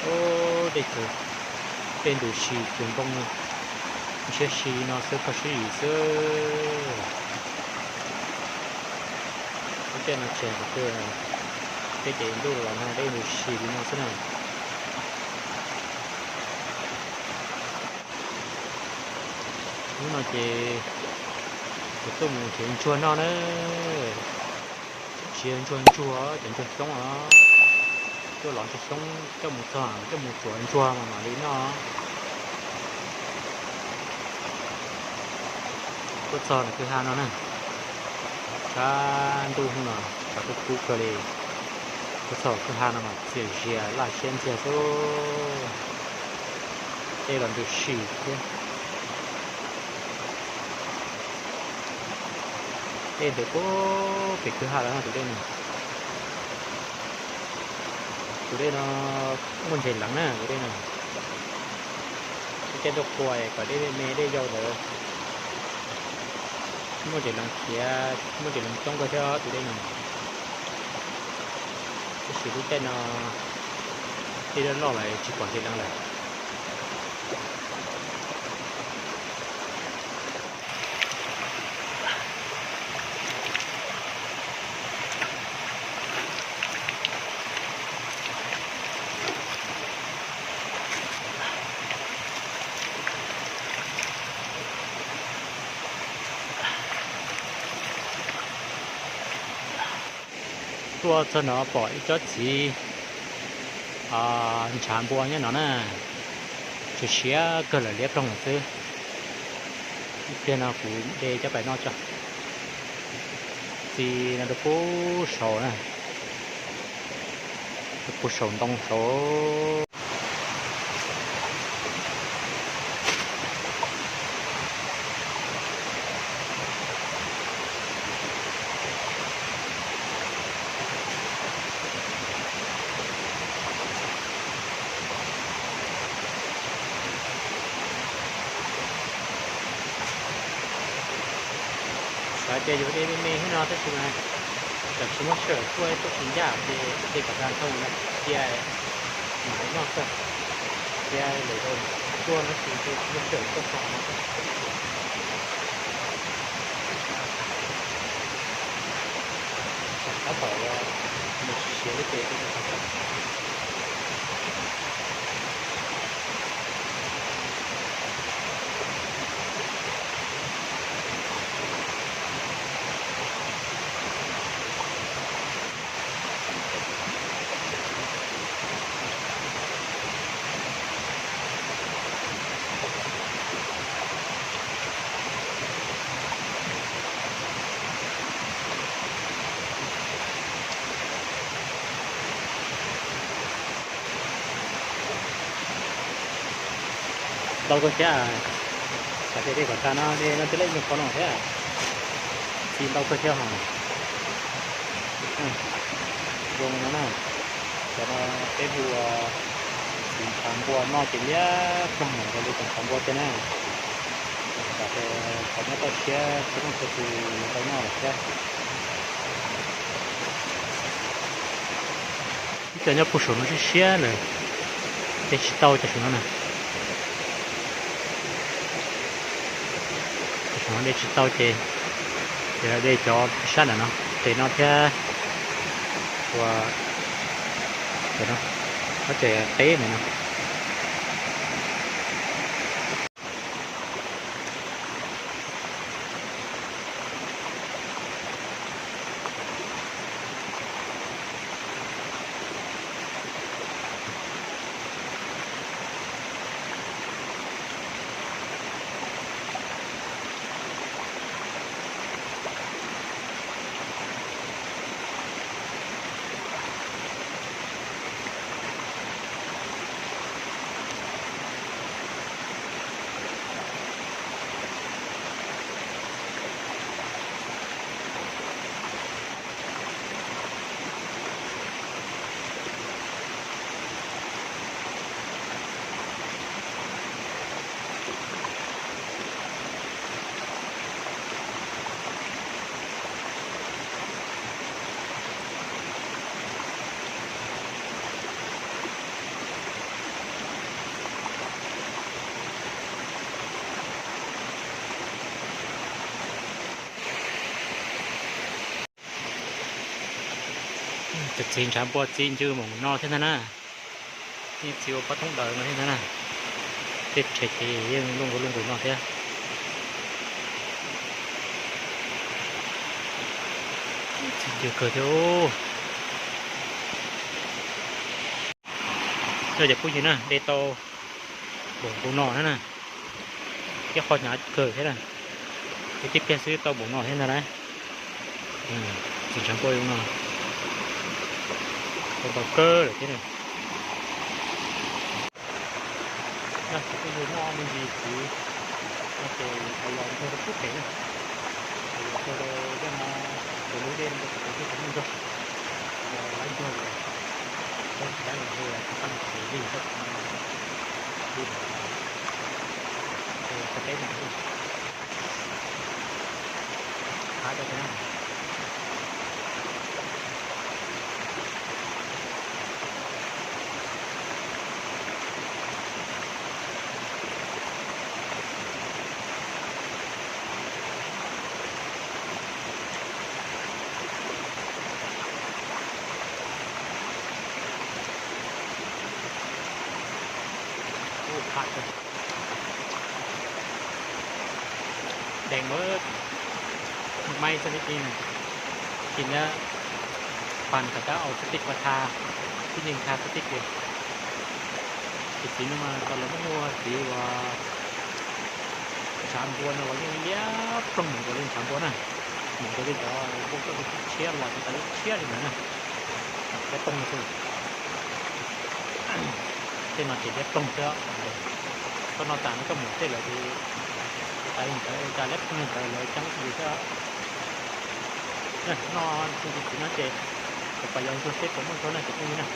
Dej, dej ntws si cuag npoo, ntshiab si no xwb, pog sib yim xwb. Lub caij no tseg qhov twg, peb ces ntuj los nag dej ntws si li no xwb na. Hnub no ces kuv tuaj mus nrhiav ntsuag noj na. Tsis yog ntsuag ntsuag, cov ntsuag xyoob os. Tuaj lov ntsuag xyoob coj mus txog, coj mus tsuav ntsuag mas mam li noj. Tuaj txog ntawm kwj ha no na, sab ntuj no tshav kub kub kawg li. Tuaj txog kwj ha no mas txias zias laj siab ntxiag xwb. Dej los ntws si thiab. Dej ntws puag pem kwj ha lawm no tus dej no. Tus dej no muaj ntses leev na tus dej no. Lub caij ntuj qhua kom dej me dej yau ntawd muaj ntses leev khiav, muaj ntses leev coob kawg thiab tus dej no. Tab sis lub caij no dej loj loj lawm tsis pom ntses leev lawm. Tuaj txog no pom ib tsob txiv ntshav npua nyob no na, siav siav kawg lawm liab ploog lawm xwb. Ib pliag no kuv de coj pais noj tso. Txiv no rau puag saud na, rau puag saum ntoo saud. Xav tias yuav de me me thiab no tab sis mas tseem tsis muaj sij hawm tuaj, tuaj tsis ncaj ces de kom tag nrho cia mam noj xwb. Cia lwm zaus tuaj no ces tsis muaj sij hawm tuaj txog no xwb. Tab tom mus siav siav thiab ces de kom tag nrho. Ntau kawg thiab, xav tias de kom tag no de no twb lej nyuag qhov no thiab. Txiv ntau kawg thiab hos. Zoo no na, cov no peb hu ua txiv ntshav npua, noj ces liab ploog heev li cov ntshav npua tiag na. Xav tias cov nyob toj siab tsis muaj txhua tus yuav tau noj lawm thiab. Ib co nyob puag saum no siab siab lawm, de tsis tau cov saum no na. Cov saum no de tsis tau ces, ces de cov sab nram no, ces no thiab ua, ces no, ob ces qeb ntawm no. Txiv ntshav npua txi ncw mus no thiab ntag na. Yeej txi ua pob thoob daws no thiab ntag na. Tej rhe ces yeej luj nkaus luj nkaus no thiab. Txi ncw kawg thiab. Yog cov phooj ywg na, de tau npaum nkaus no na, ib qho hnyav kawg thiab na. Ib tib pliag xwb tau npaum no thiab ntag na. Txiv ntshav npua zoo no, tau ntau kawg lawm thiab na. Yog cov phooj ywg noj me ntsis txiv no ces yuav los ntxuag rau pub pem na. Yuav ntxuag rau zej no, tus lub zej no rau pem rau pem ntxuag, los laib ntxuag lawm, tsis kav los ntxuag tsis tau txiv li, li lawm, qhov teb no. Deev lawm, maib txog tib si na, ces ntawd pab kom cov au xab tij kua tha, tib neeg tha xab tij kiag. Ces txiv no mas tau lawv muab hu ua txiv uas ntshav npua no uas yeej liab ploog mus nkaus li ntshav npua na, mus nkaus li cov npua koj tus tshiab los cov tas lub tshiab li ntawd na, liab ploog xwb. Tej no ces liab ploog xwb. Koj noj tas no koj mus tej lawm ces tas li ntawd cas liab ploog li ntawd lawv ceeb li xwb. Noj txi ntsis txiv no ces kuv pab yuav ntxuag seb puas muaj ntxuag na cov phooj ywg na.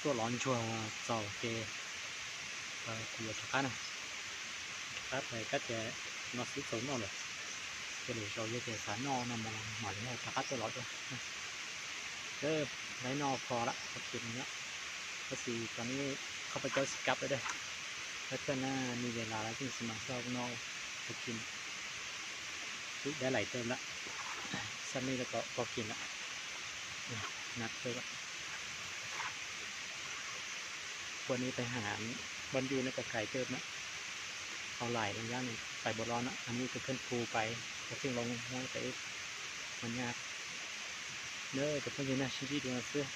Tuaj lov ntsuag txaus ces kuv yuav rov qab na, rov qab pais kab tias no xwb txaus noj lawm. Ces lwm zaus yog tias xav noj no mas mam li rov qab tuaj lov dua. Lawv noj kho lawm, kho kis no, tab sis tau neb kho pab cawb xim kab lawm dab. Lawv thaj na ni ve las lawv tij xi mas xoj no, kho kis, twb dab laim tawm lawm, xaj mej rau tom kho kis lawm, na tawm lawm. Ua neb pais ham npaj ncuj neb pais kais tawm na, online los yog pais npaum lo na, nws tus kheej phu pais ua tij loo muab pais ua nyab. Nab cov phooj ywg na, sib ntsib dua no xwb.